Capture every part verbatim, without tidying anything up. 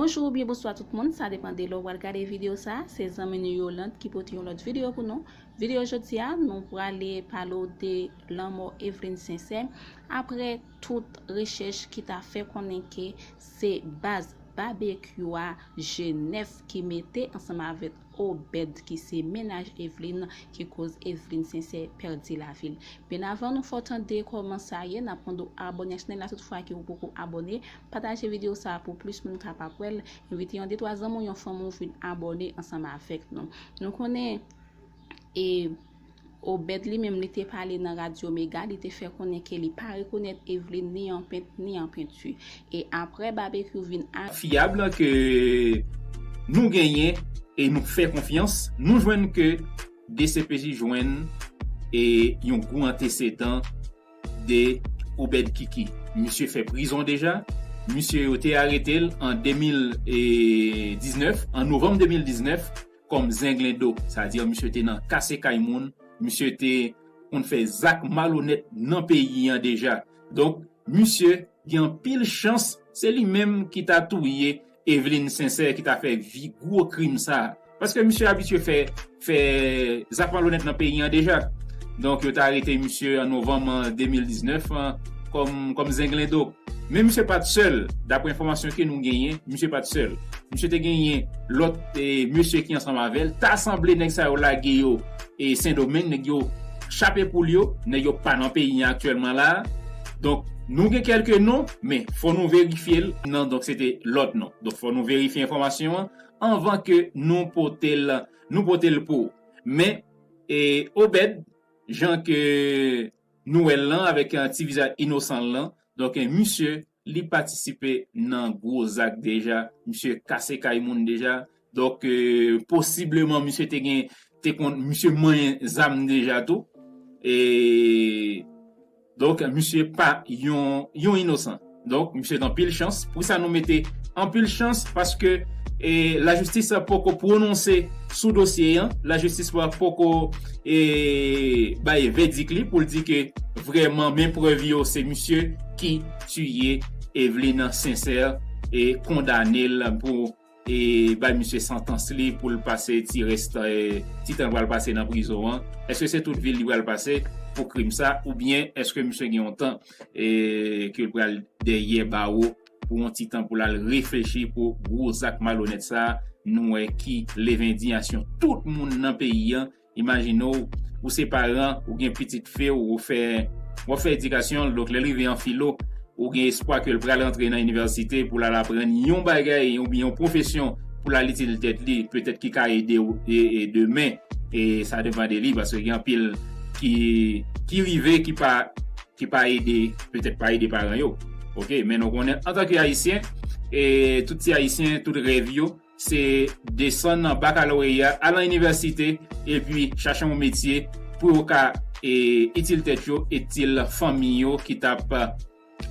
Bonjou oubyen bonswa tout moun, sa depann de lè w pral gade videyo sa. Se zanmi nou Yolande ki pote yon lòt videyo pou nou. Videyo jodi a, nou prale pale w de lanmò Eveline Sincère. Apre tout rechèch ki ta fè konnen ke se baz Babekyou a, Jenèf, ki mete ansanm avèk Obed ki se mennaj Eveline ki koz Eveline Sincère pèdi lavi l. Byen avan nou fè w tande kòman sa ye, n ap mande w abòne ak chanèl la toutfwa ke ou poko abòne, pataje videyo sa a pou plis moun kapab wè l, envite yon de twa zanmi w, yon fanmi w vin abòne ansanm avèk nou. Nou konnen e Obed li menm li te pale nan Radyo Mega, li te fè konnen ke li pa rekonèt Eveline ni an pent ni an penti. E apre Babekyou vin a fiyab ke nou genyen e nou fè konfyans, nou jwenn ke D C P J jwenn e yon gwo antesedan de Obed Kiki. Misye fè prizon deja. Misye yo te arete l an de mil diznèf, an novanm de mil diznèf, kòm zenglendo. Sa di misye te nan kase kay moun, misye te konn fè zak malonèt nan peyi an deja. Donk, misye gen anpil chans, se li menm ki ta touye Eveline Sincère ki ta fè vi gwo krim sa. Paske misye abitye fè, fè zak malonèt nan peyi an deja. Donk, yo ta arete misye an novanm an de mil diznèf an, kòm, kòm zenglendo. Men misye pa t sèl. Dapre enfòmasyon ke nou genyen, misye pa t sèl. Misye te genyen lòt e, mesye ki ansanm avè l. Ta sanble nèg sa yo lage yo e Sendomeng, nèg yo chape poul yo, nèg yo pa nan peyi an aktyèlman la. Donk, nou gen kèlke non, men fò nou verifye l. Non, donk se te lòt non. Donk, fò nou verifye enfòmasyon an anvan ke nou pote l, nou pote l pou ou. Men, e, Obed, jan ke nou wè l lan, avèk yon ti vizaj inosan l lan, donk, e, misye, li patisipe nan gwo zak deja, misye kase kay moun deja. Donk, e, posibleman, misye te gen, te konn, misye manyen zam deja tou. E, donk, misye pa yon, yon inosan. Donk, misye gen anpil chans. Pou sa nou mete anpil chans, paske, e, lajistis poko pwononse sou dosye an. Lajistis pa poko, e, bay vèdik li pou l di ke vrèman men prèv yo se misye ki tiye Eveline Sincère e kondane l pou e bay misye santans li pou l pase ti rès, e, ti tan l pral pase nan prizon an. Èske se tout vi l li pral pase pou krim sa, oubyen èske misye gen yon tan, e, ke l pral dèyè bawo pou yon ti tan pou l al reflechi pou gwo zak malonèt sa? Nou wè ki leve endiyasyon tout moun nan peyi an. Imajine w, ou se paran, ou gen pitit fi w, ou fè, w ap fè edikasyon l, donk lè l rive an filo, ou gen espwa ke l pral rantre nan inivèsite pou l al aprann yon bagay, oubyen yon pwofesyon pou l al itil tèt li, petèt ki ka ede w e, e demen, e sa depann de li, paske gen anpil ki, ki rive, ki pa, ki pa ede, petèt pa ede paran yo. Oke, men nou konnen, antanke Ayisyen, e tout ti Ayisyen, tout rèv yo, se desann nan bakaloreya, al nan inivèsite, epi chache yon metye pou yo ka, e, itil tèt yo, itil fanmi yo ki t ap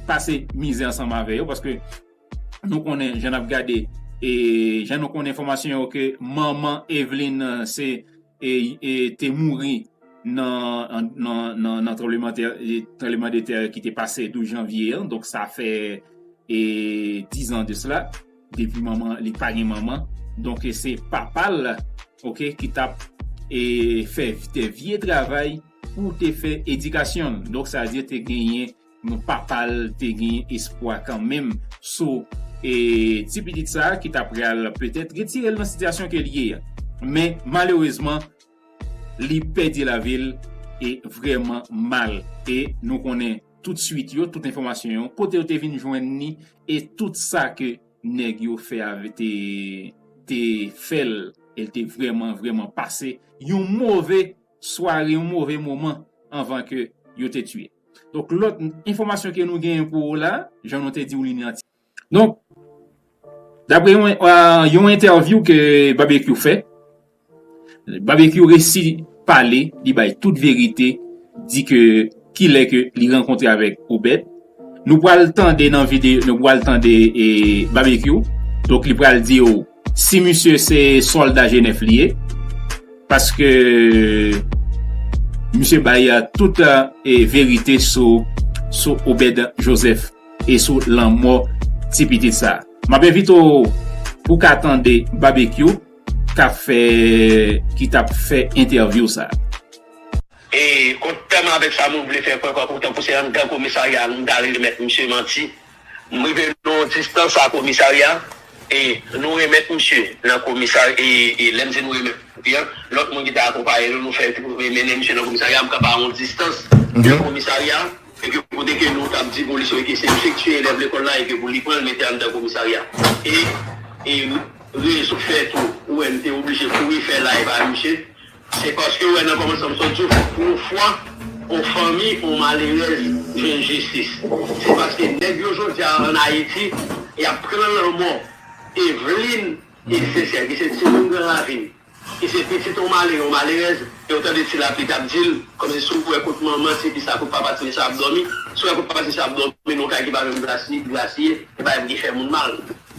pase mizè ansanm avè yo, paske nou konnen, jan n ap gade, e, jan nou konnen enfòmasyon yo ke manman Eveline, e, se, e, e, te mouri nan, nan, nan, nan tranblemanntè, e, tranblemanndetè ki te pase douz janvye an. Donk, sa fè, e, diz an de sela, depi manman, li pa gen manman. Donk, e, se papa l, oke, ki t ap, e, fè de vye travay pou te fè edikasyon l. Donk, sa vle di te genyen, men papa l te gen espwa kanmenm sou, e, ti pitit sa a ki ta pral petèt retire l nan sitiyasyon ke l ye a. Men, malerezman, li pèdi lavi l e vrèman mal. E nou konnen tout swit yo, tout enfòmasyon yo, kote yo te vin jwenn li, e tout sa ke nèg yo fè avè te, te fè l, e l te vrèman, vrèman pase yon move sware, yon move moman anvan ke yo te tiye. Donk, lòt enfòmasyon ke nou genyen pou ou la, jan nou te di w li nan ti. Donk, dapre yon, euh, yon entèvyou ke Babekyou fè, Babekyou resi pale, li bay tout verite, di ke kilè ke li rankontre avèk Obed. Nou pral tande nan videyo, nou pral tande, e, Babekyou. Donk, li pral di w si misye se sòlda Jenèf li ye. Paske misye bay, e, tout, e, verite sou, sou Obed Joseph e sou lanmò ti pitit sa. M ap envite w pou w ka tande Babekyou k ap fè, ki t ap fè entèvyou sa a. E kontrèman avèk sa moun vle fè kwè, kwè, tankou se anndan komisarya a nou ta remèt misye manti. M rive nan yon distans a komisarya, e nou remèt misye nan komisarya, e, e lè m di nou remèt li an, lòt moun ki ta akonpaye nou, nou fè, mennen misye nan komisarya, m kanpe a yon distans de komisarya, e ke kote ke nou t ap di polis yo, e ke se misye ki tiye elèv lekòl la, e ke pou li pran l mete anndan komisarya. E, e rezon fè tou, ou wè, m te oblije kouri fè live a misye, se paske, ou wè, nan kòmansman m sot di w, fòk pou yon fwa, yon fanmi, yon malerèz jwenn jistis. Se paske nèg yo jodi a ann Ayiti, y ap pran lanmò Eveline e Sensè, ki se timoun Gran Ravin, ki se pitit yon malere, yon malerèz, e w tande Ti Lapli t ap di l, kòmsi si w wè kot manman, se ki sa, kot papa ti mesye ap dòmi, si w wè kot papa ti mesye ap dòmi nan yon kay ki pa menm glasi-, glasiye, e pa menm ki fè moun mal.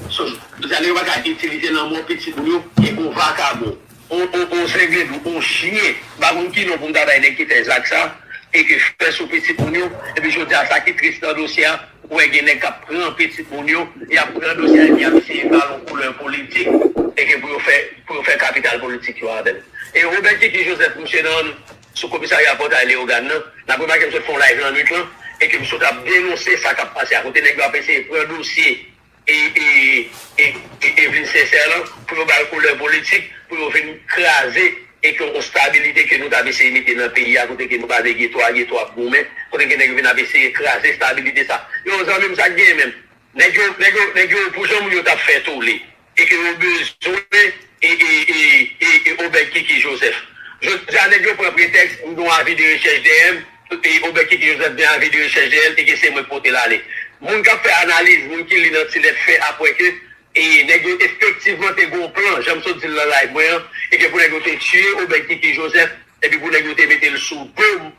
So, jodi a, nèg yo pa ka itilize lanmò pitit moun yo, e yon vakabon, yon, yon, yon zengledou, yon chyen, m pa konn ki non pou m ta bay nèg ki fè zak sa, e ke fè sou pitit moun yo, epi jodi a, sa ki tris nan dosye a, ou wè gen nèg k ap pran pitit moun yo, y ap pran dosye a, epi y ap eseye ba l yon koulè politik, e ke pou yo fè, pou yo fè kapital politik yo avè l. E Robert Kiki Joseph, misye nan, sou komisarya Pòtay Leyogàn nan, n ap remake m sot fè yon live lannwit lan, e ke m sot ap denonse sa k ap pase a, kote nèg yo ap eseye pran dosye e, e, e, e, e vin sensè lan, pou yo ba l koulè politik, pou yo vin kraze e ke yon stabilite ke nou t ap eseye mete nan peyi a, kote ke nou pa vle geto a, geto ap goumen, kote ke nèg yo vin ap eseye kraze stabilite sa. Yo, zanmi m, sa k genyen menm? Nèg yo, nèg yo, nèg yo, pou jan moun yo t ap fè tole, e ke yo bezwen e, e, e, e, e Obed Kiki Joseph. Jodi a, nèg yo pran pretèks, m gen yon avi de rechèch dèyè m, e Obed Kiki Joseph gen avi de rechèch dèyè l, e ke se mwen k pote l ale. Moun k ap fè analiz, moun ki li nan ti lèt fè apre ke, e nèg yo efektivman te gen yon plan, jan m sot di l nan live mwen an, e ke pou nèg yo te tiye Obed Kiki Joseph, epi pou nèg yo te mete l sou do m,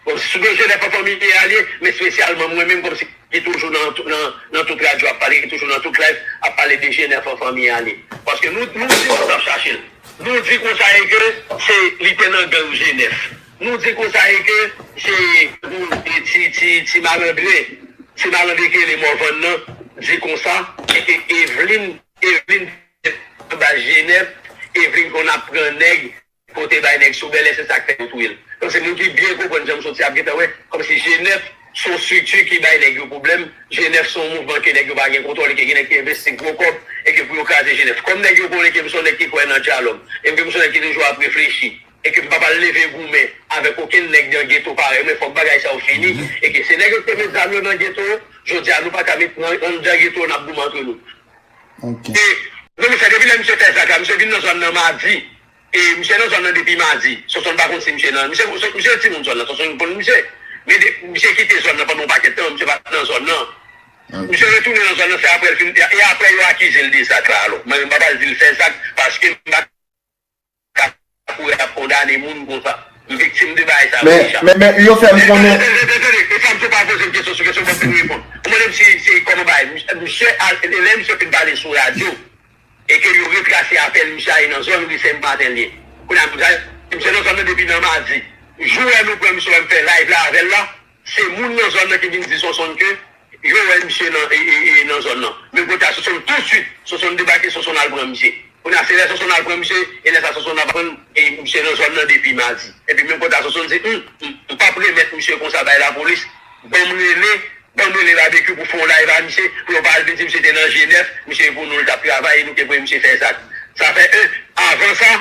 bon, sou do Jenèf an fanmi a l ye, men espesyalman mwen menm kòmsi ki toujou nan, nan, nan tout radyo ap pale, ki toujou nan tout live ap pale de Jenèf an fanmi a l ye. Paske nou, nou di nou t ap chache l. Nou di konsa e ke se, li te nan gang Jenèf. Nou di konsa e ke se, e ti, ti, ti malandren, ti malandren ki rele Mòvann nan, di konsa, e ke Eveline, Eveline te nan baz Jenèf, Eveline konn ap pran nèg, pote bay nèg sou bèlè, se sa k fè yo touye l. Donk, se moun ki byen konprann jan m soti ap gentan wè, kòmsi Jenèf se yon estrikti ki bay nèg yo pwoblèm, Jenèf se yon mouvman ke nèg yo pa gen kontwòl, e ke gen nèg ki envesti gwo kòb, e ke pou yo kraze Jenèf. Kòm nèg yo konnen ke m se yon nèg ki kwè nan dyalòg, e ke m se yon nèg ki toujou ap reflechi, e ke m pa pral leve goumen avèk okenn nèg nan geto parèy mwen, fòk bagay sa yo fini, e ke se nèg yo ki te met zam yo nan geto, jodi a nou pa ka met nan, anndan geto, n ap goumen antre nou. Ok. E, non, mesye, depi lè misye fè zak la, misye vin nan zòn nan madi. E misye nan zòn nan depi madi. Sonsonn pa konn si misye nan. Misye, misye timoun zòn nan, Sonsonn konn misye. Men de, misye kite zòn nan pandan yon pakèt tan, misye pa t nan zòn nan. Misye retounen nan zòn nan, se apre l fin, e apre yo akize l de zak la alò. Mwen menm m pa pral di l fè zak, paske m pa ka kouri ap kondane moun konsa. M viktim de bagay sa deja. Men, men, men yo fè m konnen. Tande, tande, tande, tande. E sa misye pa poze m kesyon sou kesyon, mwen fin reponn. Ou mande m si se kòman bagay. Misye, misye al, lè misye fin pale sou radyo, e ke yo retrase apèl misye a, e nan zòn ri Sen Maten l ye. Kounye a, misye nan zòn nan depi nan madi. Jou wè nou pran misye, wè m fè live la avè l la, se moun nan zòn nan ki vin di Sonsonn ke yo wè misye nan, e, e, e, nan zòn nan. Men kote a, Sonsonn tousuit, Sonsonn debake, Sonsonn al pran misye. Kounye a, se lè Sonsonn al pran misye, e lè sa Sonsonn ap pran, e, misye nan zòn nan depi madi. Epi menm kote a, Sonsonn di, m, m, m p ap remèt misye konsa bay lapolis, ban m rele, ban m rele Babekyou pou fè yon live a misye, pou yo pa al vin di misye te nan Jenèf, misye pou nou l t ap travay, e nou te voye misye fè zak. Sa fè, en, avan sa,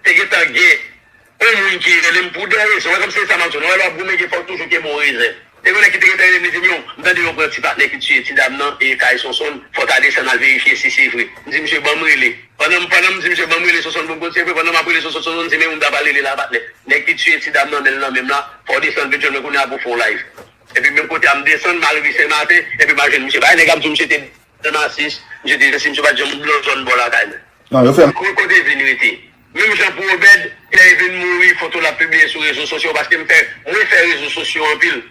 te gentan gen yon moun ki rele m pou de rezon. Wè kòmsi se sa m ap di w, nan lè w ap goumen, gen fòk toujou gen bon rezon. Te gen yon nèg ki te gentan rele m, li di m, yo, m tande yo pran ti patnè ki tiye ti dam nan, e kay Sonsonn, fò w ta desann al verifye si se vre. M di misye, ban m rele. Pandan m, pandan m di misye, ban m rele Sonsonn pou m konn si se vre, pandan m ap rele Sonsonn, Sonsonn di, men moun m ta pral rele la, patnè. Nèg ki tiye ti dam nan, men l nan men m la, fò w desann vin jwenn mwen kounye a pou fè yon live. Epi menm kote a, m desann, m al ri Sen Maten, epi m al jwenn misye. Bagay nèg ap di w, misye te nan asis, misye te, si misye pa t janm nan zòn bò lakay mwen. Non, yo fè m. Kote, kote vin rete. Menm jan pou Obed, lè li vin mouri, foto l ap pibliye sou rezo sosyo, paske m fè, mwen fè rezo sosyo anpil.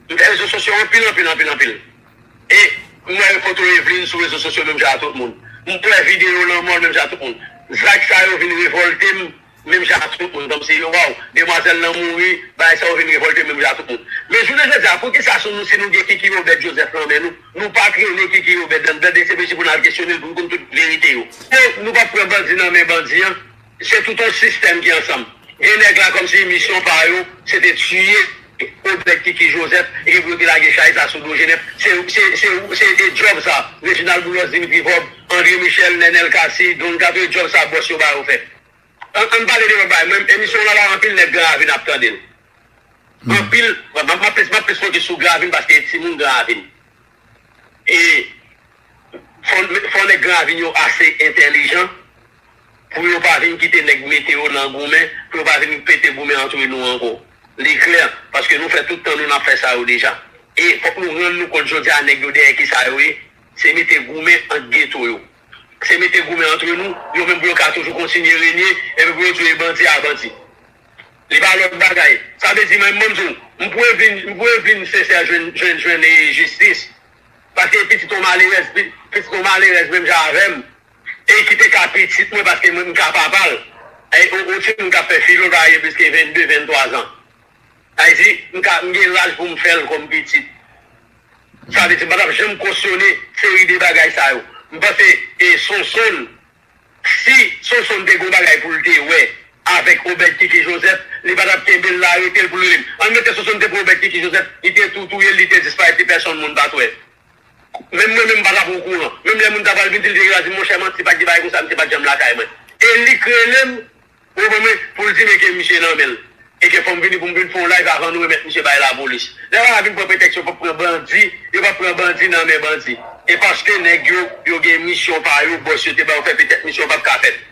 M fè rezo sosyo anpil, anpil, anpil, anpil. E m wè foto Eveline sou rezo sosyo menm jan a tout moun. M wè videyo lanmò l menm jan a tout moun. Zak sa yo vin revòlte m, Menm jan ak tout moun, kòmsi, waw, demwazèl lan mouri, bagay sa yo vin revòlte menm jan ak tout moun. Men jounen jodi a, poukisa si nou, si nou gen Kiki Robert Joseph nan men nou, nou pa trennen Kiki Robert nan, nan D C P J pou n al kesyone l, pou n konn tout verite yo. E nou p ap pran bandi nan men bandi an, se tout yon sistèm ki ansanm. Gen nèg la kòmsi misyon pa yo, se te tiye Obed Kiki Joseph, e pou yo te lage chay sa sou do Jenèf. Se, se, se, se te djòb sa, Reginald Boulos, Dimitri Vorbe, André Michel, Nenel Cassy, Don Kato, e djòb sa bòs yo ba yo fè. Ann, ann pale de lòt bagay. Mwen, emisyon w lan la, anpil nèg Gran Ravin ap tande l. Anpil, m ap, m ap plis, m ap plis fokis sou Gran Ravin paske e timoun Gran Ravin. E fò, fò nèg Gran Ravin yo ase entèlijan pou yo pa vin kite nèg mete yo nan goumen, pou yo pa vin pete goumen antre nou ankò. Li klè, paske nou fè tout tan nou n ap fè sa yo deja. E fòk nou rann nou kont jodi a nèg yo dèyè kisa yo ye, se mete goumen ant geto yo. Se mete goumen antre nou, yo menm pou yo ka toujou kontinye renye, epi pou yo touye bandi a bandi. Li pa lòt bagay. Sa vle di, mwen, mwen di w, m pou vin, m pou vin sensè jwenn, jwenn, jwenn, e, jistis. Paske pitit yon malerèz, pi-, pitit yon malerèz menm jan avè m, e ki te ka pitit mwen, paske mwen, m ka papa l. E, yon, yon timoun k ap fè filo, l pa gen plis ke vennde, venntwa zan. Sa vle di, m ka, m gen laj pou m fè l kòm pitit. Sa vle di, m pa t ap janm kosyone seri de bagay sa yo. M panse, e, Sonsonn, si Sonsonn te gen yon bagay pou l te wè avèk Obed Kiki Joseph, li pa t ap kenbe l la, rete l pou l rele m. Ann mete Sonsonn te pran Obed Kiki Joseph, li te tou touye l, li te disparèt, li pèsonn moun pa t wè. Menm mwen menm m pa t ap okouran. Menm lè moun ta pral vin di l, te gentan di m, monchè, manti, pa t gen bagay konsa, misye pa t janm lakay mwen. E li k rele m, ou konprann mwen, pou l di m ke misye nan men l. E ke fò m vini pou m vin fè yon live avan nou remèt misye bay lapolis. Lè yo vin pran pretèks yo p ap pran bandi, yo p ap pran bandi nan men bandi. E paske nèg yo, yo gen misyon pa yo, bòs yo te ba yo fè, petèt misyon p ap ka fèt.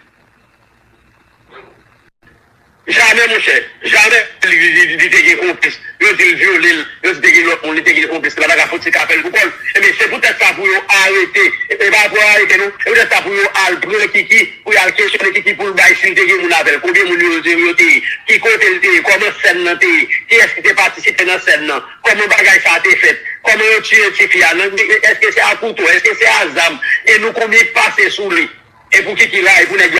Jamè, monchè, jamè li, li, li, li te gen konplis. Yo di l vyole l, yo di te gen lòt moun, li te gen konplis. Li pa ta ka fouti ka fè l pou kò l. Ebyen, se poutèt sa pou yo arete. E pa pou yo arete, non. Se poutèt sa pou yo al pran Kiki, pou y al kesyone Kiki pou l bay si l te gen moun avè l. Konbyen moun yo, yo, yo te ye? Ki kote l te ye? Kòman sèn nan te ye? Kiyès ki te patisipe nan sèn nan? Kòman bagay sa a te fèt? Kòman yo tiye tifi a? Nan, èske se a kouto? Èske se a zam? E nou konbyen k pase sou li? E pou Kiki la, e pou nèg yo